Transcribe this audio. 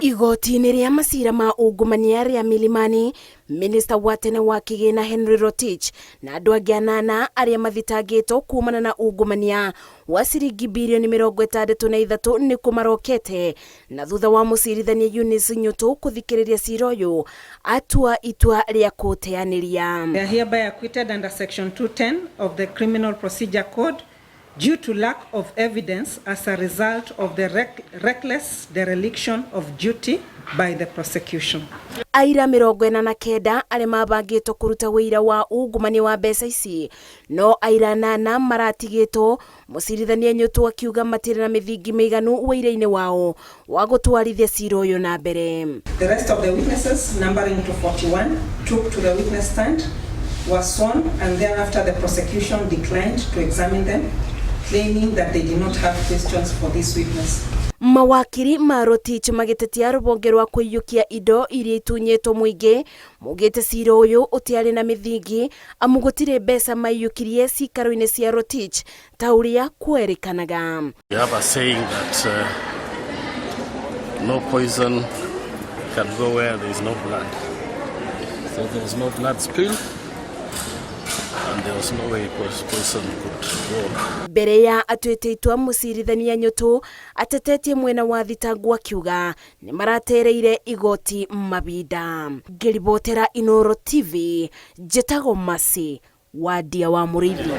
Igoti-inĩ rĩa macira ma ungumania rĩa Milimani, minista wa tene wa kĩgĩna Henry Rotich na andũ angĩ anana arĩa mathitangĩtwo kumana na ungumania wa ciringi birioni 63 nĩkuo marokete, na thutha wa mũcirithania Eunice Nyutu kũthikĩrĩria cira ũyũ atua itua rĩa kũũteanĩria. They are hereby acquitted under Section 210 of the Criminal Procedure Code due to lack of evidence as a result of the reckless dereliction of duty by the prosecution. Aira 49 arĩa mabangĩtwo kũruta ũira wa ungumania wa mbeca ici, no aira anana maratigĩtwo, mũcirithania Nyutu akiuga matirĩ na mĩthingi mĩiganu wĩira-inĩ wao wa gũtwarithia cira ũyũ na mbere. The rest of the witnesses, numbering to 41, took to the witness stand, were sworn, and thereafter the prosecution declined to examine them, claiming that they did not have questions for this witness. Mawakiri ma Rotich magĩtetia rũhonge rwa kũiyũkia indo iria itunyĩtwo mũingĩ maugĩte cira ũyũ ũtiarĩ na mĩthingi amu gũtirĩ mbeca maiyũkirie cikaro-inĩ cia Rotich ta ũrĩa kwerĩkanaga. We have a saying that no poison can go where there is no blood. So there was no blood spill and there was no way poison could go. Mbere ya atuĩte itua, mũcirithania Nyutu atetetie mwena wa thitangu akiuga nĩ maratereire igoti mabinda. Ngĩribotera Inoro TV, njĩtagwo Mercy Wadia wa Mũrĩithi.